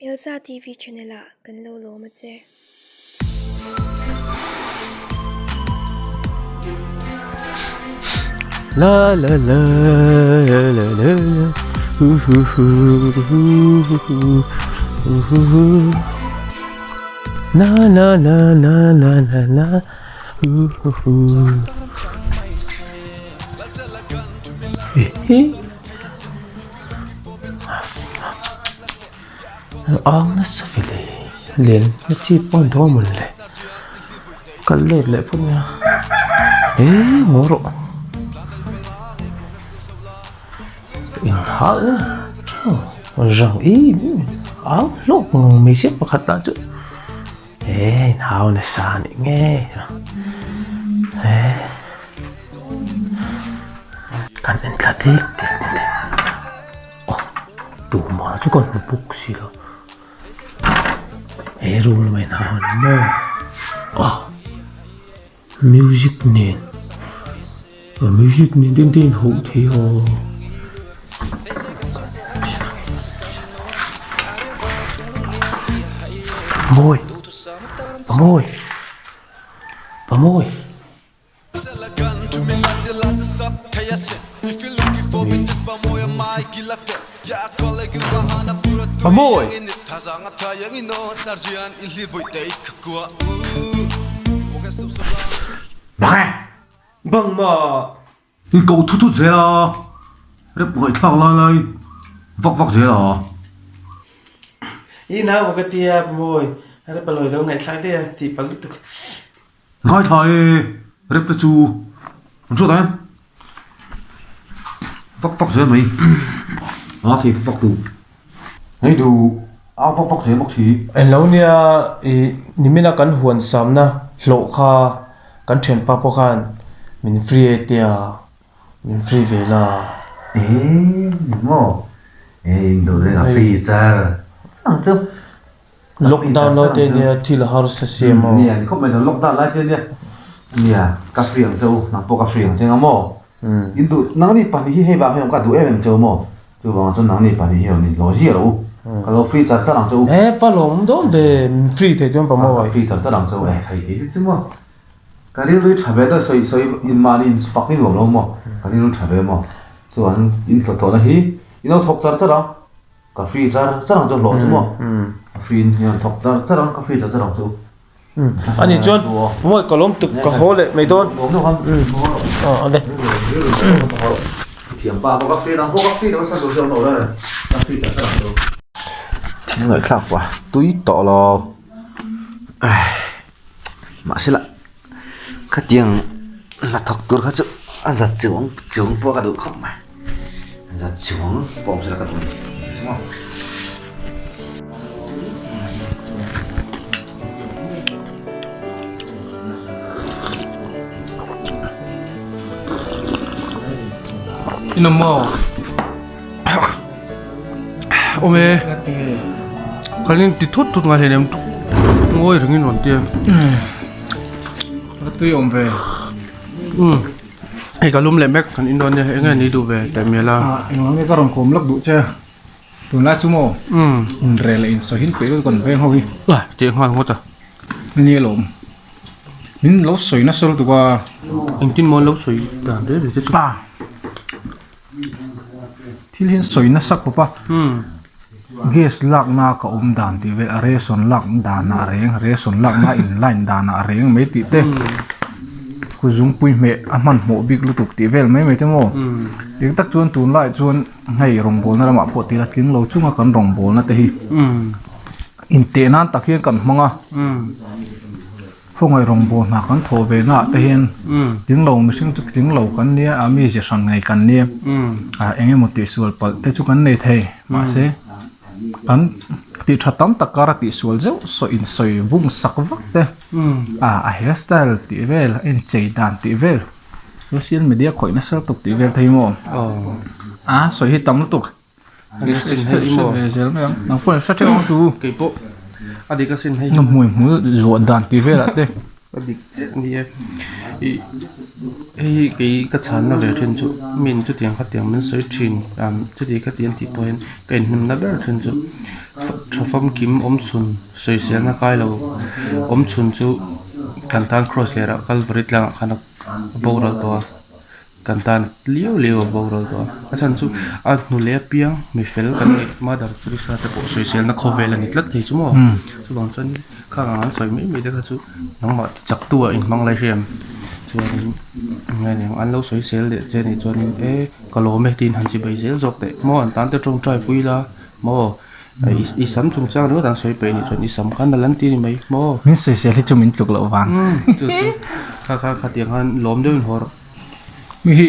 Elza TV channel ah kan lo lawm a che. La la la la la la hu hu hu hu hu hu hu hu la la la la la la la hu hu hu ehe Ang nasa ve le len na chi pawh a ni dawn mawni le kal let leh phawt mai a eh ngaw rawh inhal rang em em au hlawk ngang mai sia pakhat lah chu eh inhau nasa a nih ngei a eh kan en thla dik dik dik. Tumah chu ka hmu bawk si lo he room lamah hian a hawn maw ah music nen music nen te in hauh thei a. Mawi mawi mawi. Pamawi! Bang e! Bang ma! In ko thut thut zel a, rep ngaihthlak lai lai vak vak zel a. I nau ka tia Pamawi, rep a lawi lo ngaihthlak daih a tih palh lutuk. Ngaithla e, rep te chu an hriat ang em? Vak vak zel mai, a thei vak vak duh, hei duh a vak vak zel bawk si. Englo nia ih nimina kan huan samna hlawh kha kan thianpa pawh khan min free e tia min free ve la. E maw e induh reng a free char chang chu. Lockdown lai te nia thil a harsa siam aw. Nia ni khawp mai chuan lockdown lai te nia nia ka free ang che u nang pawh ka free ang che nga maw in duh nangni pahnih hi hei vang hian ka duh em em che u maw chuvang chuan nangni pahnih hi rawn inhlawh ziah rawh u ka lo free char char ang che u. He fa lawm dawn ve free thei chuan pawh maw. Ka free char char ang che u e thei kei hi chu maw ka rilru hi tha ve deuh sawi sawi in mahni in fak hi nuam lo maw ka rilru tha ve maw chuan in hlawhthlawhna hi in lo thawk char char ang. Ka free char char ang chu hlawh chu maw? Ka free in hian thawk char char ang, ka free char char ang chu. Ani chuan mawi ka lawm tuk ka haw leh mai dawn. Aw ale. Thiam pa ka free nang pawh ka free lo sa duh hian lo la ka free char char ang chu. Thil ngaihthlak pah tui tawh lo. Mahse la khatiang hnathawk tur kha chu a za chuang chuang pawh ka duh khawp mai za chuang pawh awm se la ka duh a ni chu maw. Inawm maw? Awm e. Kan in ti thut thut ngai hleinem ngawi rengin rawn ti a. Ka tui awm ve. Umm hei ka lum leh mek kan in dawn nia eng nge ni duh ve teh mial a. Engvang nge ka rawn kawm lawk duh che tunlai chu maw inrel leh insawihin peih lutuk kan veng ho hi. Tih nghal ngawt a. Ni alawm. Min lo sawi nasa lutuk a. Engtin maw an lo sawi dan reng reng te chu. Thil hi an sawi nasa khawp a gas lakna ka awm dan tih vel a ration lak danah reng ration lakna in line danah reng mai tih te ku zungpui hmeh a hmanhmawh bik lutuk tih vel mai mai te maw eng tak chuan tunlai chuan hei rawngbawlna lamah pawh tila tling lo chunga kan rawngbawlna te hi inteh nan tak hian kan hmang a. Khawngaih rawngbâwl hna kan thawh ve naah te hian tling lo mihring chu tling lo kan nia a mi ze hran ngei kan nia ah eng emaw tihsual palh te chu kan nei thei mahse kan tih tha tam tak kara tihsual zeuh saw insawi vung sak vak te ah a hair style tih vel a inchei dan tih vel social media khawih nasa lutuk tih vel te hi maw a sawi hi tam lutuk. Nang pawh in hre theuh ang chu. Keipawh a dik asin hei. Na hmui hmul zawh dan tih velah te. A dik chiah a ni e. Ih hei hi kei ka chhanna ve thin chu min chutiang khatiang min sawi thin chuti khati an tih pawhin ka inhnemna ber thin chu. Tha famkim awm chhun sawiselna kai lo awm chhun chu kan tan cross lerah Calvary tlangah khan a boral tawh a kan tan liau liau a boral tawh a a chhan chu a hnu leh apiang mi fel kan nih Mother Teresa te pawh sawiselna khawvel a ni tlat thei chu maw chuvang chuan khang ang an sawi mai mai te kha chu nangmah ti chak tu ah inhmang lai hriam chuanin eng nge an lo sawisel leh che anih chuanin e ka lawm e tiin han chibai zel zawk teh maw an tan te tawngtai pui la maw i sam chungchang ringawt an sawi peih anih chuan i sam khan a lan ti a ni mai maw. Min sawisel hi chu min tluk loh vang. Chu chu kha kha khatiang khan lawm deuhin haw rawh. Mi hi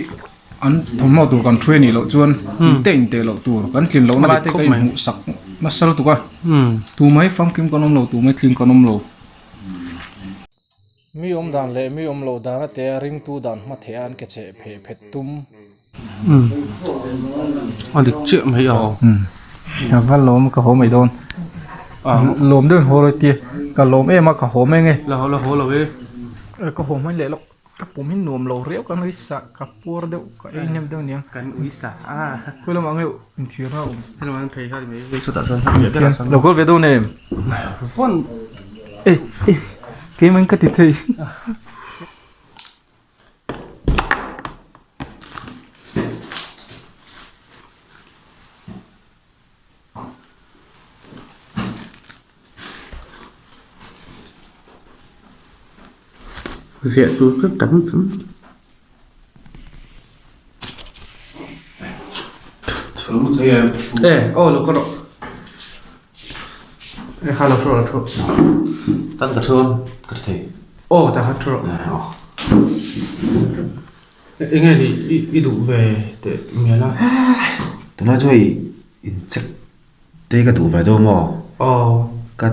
an thawmhnaw tur kan ṭhui anih loh chuan inte inte loh tur kan tlin lohna lai te ka inhmuh sak nasa lutuk a tumai famkim kan awm lo tumai tling kan awm lo. Mi awm dan leh mi awm loh dan ate a ringtu dan hma theih a an ke cheh pheh phet tum. A dik chiah mai a. Ka va lawm ka haw mai dawn. Lawm deuhin haw rawih tia ka lawm em a ka haw mai ange. La haw la haw lo e. Ka haw hmain leh lawk. Ka pum hi nuam lo riau kan ui sa ka puar deuh ka ei hnem deuh aniang. Kan ui sa a. Khawi lamah nge inthiarna a awm. Hei lamah hian phei kha ni mai hei chutah chuan hei berah sawn. Lo kal ve dawn em? Vawn. Ei ei keimah in ka ti thei. Riah tur chu tam tam. E aw lo ka rawh e kha lo thu rawh lo thu rawh. Tan ka thu ka thu thei. Aw tah khan thu rawh. Eng nge ni i duh ve teh mial a? Tunlai chu hei in check te ka duh ve deuh maw? Aw. Ka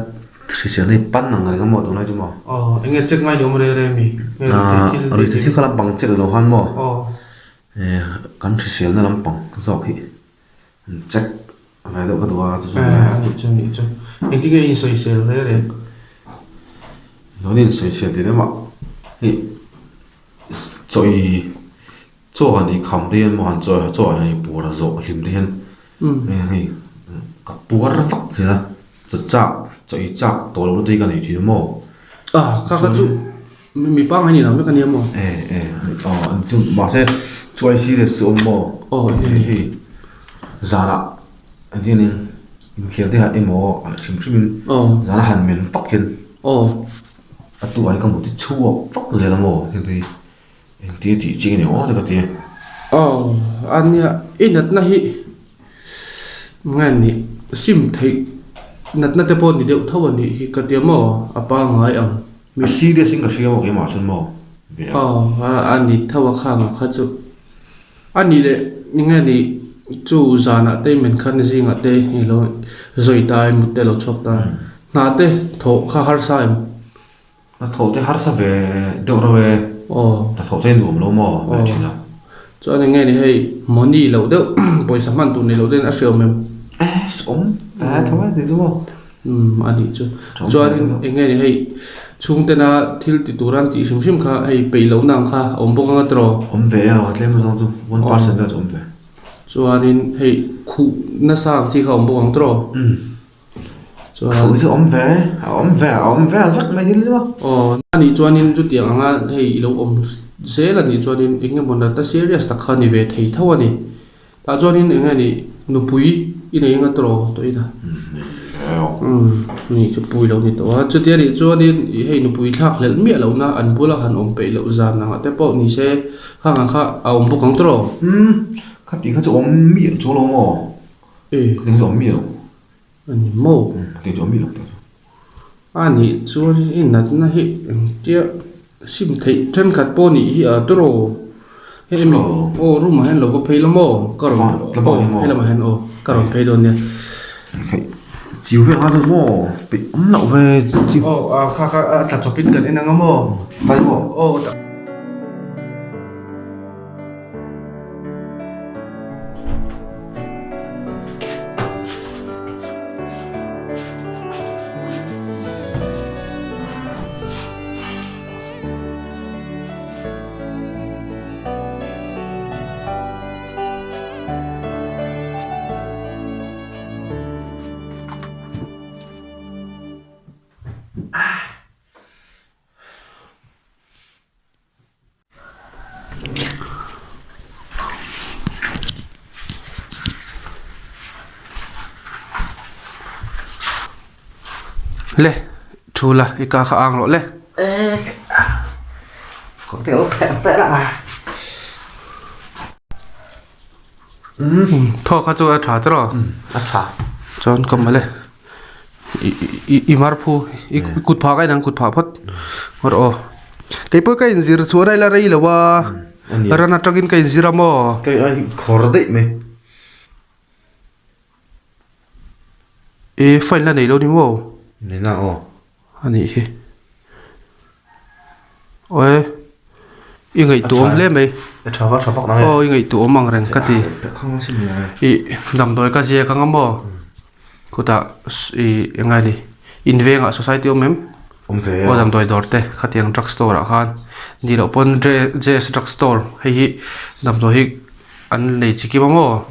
hriselna hi pan ang reng a maw tunlai chu maw? Aw, eng nge check ngai ni awm reng reng mi? Ruihtheih thil kha lampang check lo khan maw? Aw. Kan hriselna lampang zawk hi in check ve deuh ka duh a chu chu. A nih chu a nih chu. Engtin nge i insawisel reng reng? Lo ni insawisel tih lemah hei. Chawi chaw han ei kham te hian maw han chawi chaw han ei puar zawh hlim te hian hei ka puar vak zel a chaw chak chaw ei chak tawh loh na te hi ka nei thin a maw. A kha kha chu mi pangngai ni lo vek a nia maw. E e aw chu mahse chuai serious chu awm maw hei hei zanah engtin inkhel te ah emaw hrim hrim in zana han men vak hian. A tu ai ka hmuh te chhuak vak zel a maw heng hi engtia tih chi nge aw te ka ti a. Aw a nia i natna hi nge nih sim theih natna te pawh ni deuh tho a nih hi ka tia maw a pangngai ang. A serious in ka hria maw keimah chuan maw ve a. Aw a ni tho a khang ang kha chu a nih leh nge nih chu zanah te men khan zingah te ilo zawi ta a mut te alo chhuak ta. Hna te thawh kha harsa em? Hna thawh te harsa ve deuh reuh e. Aw. Hna thawh te nuam lo maw ve thin a. Chuan eng nge ni hei money loh deuh pawisa hman tur nei loh deuhin a hreawm em? E hreawm ve tho e ti chu maw. Umm a nih chu. Chuan eng nge ni hei chhungtena thil ti tur an tih hrim hrim kha hei peih lohna ang kha a awm bawk anga tiraw? Awm ve a tlem zawng chu 1% vel chu awm ve. Chuanin hei khuh nasa ang chi kha a awm bawk ang tiraw? Umm. Khuh chu awm ve, a awm ve, a awm vel vek mai thil chu. Aw, a nih chuanin chutiang anga hei i lo awm zel a nih chuanin eng emaw natna serious tak kha a ni ve thei tho a ni. Tah chuanin eng nge nih nupui i nei anga tawh tawh ina. Umm, nih chu pui lo ni tawh a. Chutia nih chuanin ih hei nupui thlak hlelh miah lohna an bula han awm peih loh zan angah te pawh ni se khang ang kha a awm bawk ang tawh. Umm, khati kha chu awm miah chu lo maw? E. Khatiang chu awm miah lo. A ni maw? Khatiang chu awm miah lo khatiang chu. A nih chuan i natna hi engtia sim theih thenkhat pawh nih hi a tawrh aw. Hei emi aw room ah hian lo va phei la maw? Ka rawn aw hei lamah hian aw ka rawn phei dawn nia. Hei chiu vel kha chu maw peih awm loh ve chiu. Aw a kha kha a tla chawp in kan en ang a maw? Pai maw? Aw. Le thu la i ka kha ang rawh le. Thaw kha chu a tha tawh a a tha chuan ka mawle i mar phu i kut phah ka inang kut phah phawt ngawt aw keipawh ka inzir chuan a ila rei lo a ran atangin ka inzir a maw kei ai khawr daih mai e file la nei lo ni maw nei na aw A nih hi. Awi i ngaihtuah awm hle mai. I tha vak tha vak nang e. Aw i ngaihtuah awm ang reng ka ti. I damdawi ka ziak anga maw khutah i eng nge ni in vengah society awm em? Awm ve. Aw damdawi dawr te khatiang drug store ah khan ni loh pawn JS drug store hei hi damdawi hi an nei chi kim a maw?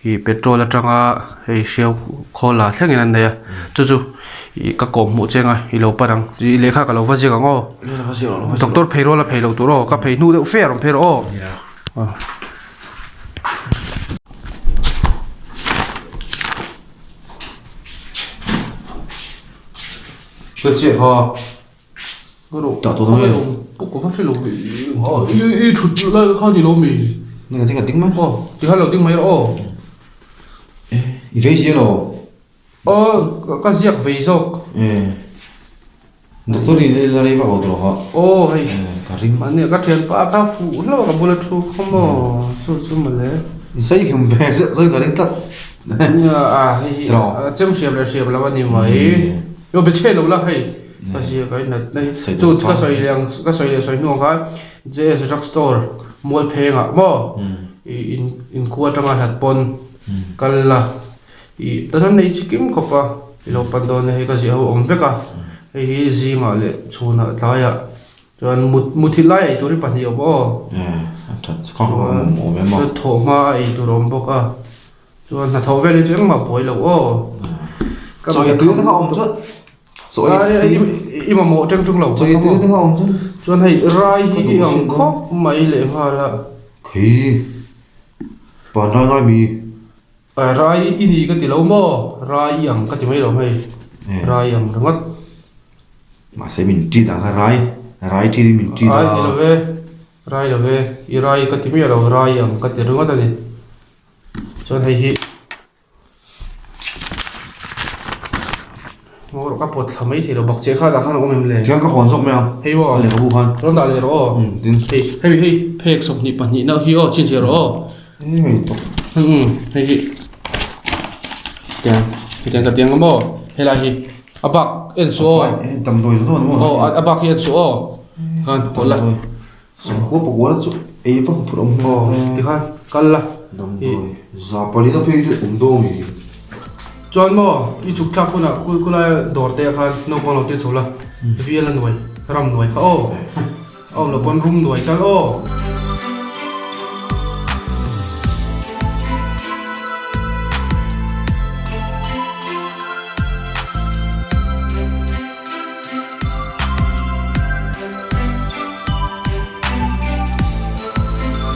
Ih petrol atanga hei hriau khawl lah thlengin an nei a chu chu ih ka kawm hmuh cheng a i lo pan ang ih lehkha ka lo va ziak ang aw doctor phei rual a phei loh tur aw ka phei hnu deuh fe a rawn phei rawh aw Ka chiah kha. I vei zia lo. Aw ka ziak vei zawk. Doctor in la rei vak lo tawh ha. Aw hei. Ka ring. Mahni ka thianpa ka fuh hlauh ka bula thu kha maw chu chu mawle. Zai hlum ve zeuh zeuh ka ring tlat. Nia a hei hi chem hriam leh hriam lo a ni mai. Aw be chhe lo la hei. Ka ziak a inat na hi chu ka sawi leh ang ka sawi leh sawi hnuah khan JS drug store mual phengah maw ih in inkhua atanga hlat pawn kal la ih tan an nei chi kim khawp a i lo pan dawn nia hei ka ziah ho awm vek a hei hi zingah leh chhunah tlaiah chuan mut muthilh lai ei tur hi pahnih awm aw chuan thawhhma a ei tur a awm bawk a. Chuan hnathawh vel hi chu engmah buai lo aw. Ka Chawi tui te kha awm chuan. Chawi tui. I mamawh teng tung lo. Chawi tui te kha awm chuan. Chuan hei rai hi i ang khawp mai leh nghal a. Khi. Pan rai ngai mi. Rai i ni ka ti lo maw? Rai i ang ka ti mai lo hei. Rai i ang ringawt. Mahse min ṭit ang kha rai. Rai ṭit in min ṭit a. Rai ni lo ve. Rai lo ve. I rai ka ti miah lo. Rai i ang ka ti ringawt a ni. Chuan hei hi ngaw rawh ka pawt thla mai thei lo bak che kha dah khan a awm em le Chuan ka hawn zawk mai ang hei maw a lehkhabu khan rawn dah leh rawh aw tin hei hei hei phek 22 na hi aw chhinchhiah rawh aw hei tawp hei hi tiang hetiang ka tiang maw helai hi a bak en suh aw damdawi zawng zawng aw a bak hi en suh aw khan pawt la Sangkua pakua chu ei vak phur awm hle. Aw tikhan kal la. Damdawi za pali na phei chu awm dawn mi. Chuan maw i chhuk thlak hunah kul kulai dawr te ah khan naupang lo tir chho la vial a nuai ram nuai kha aw a awm loh pawn rum nuai tal aw.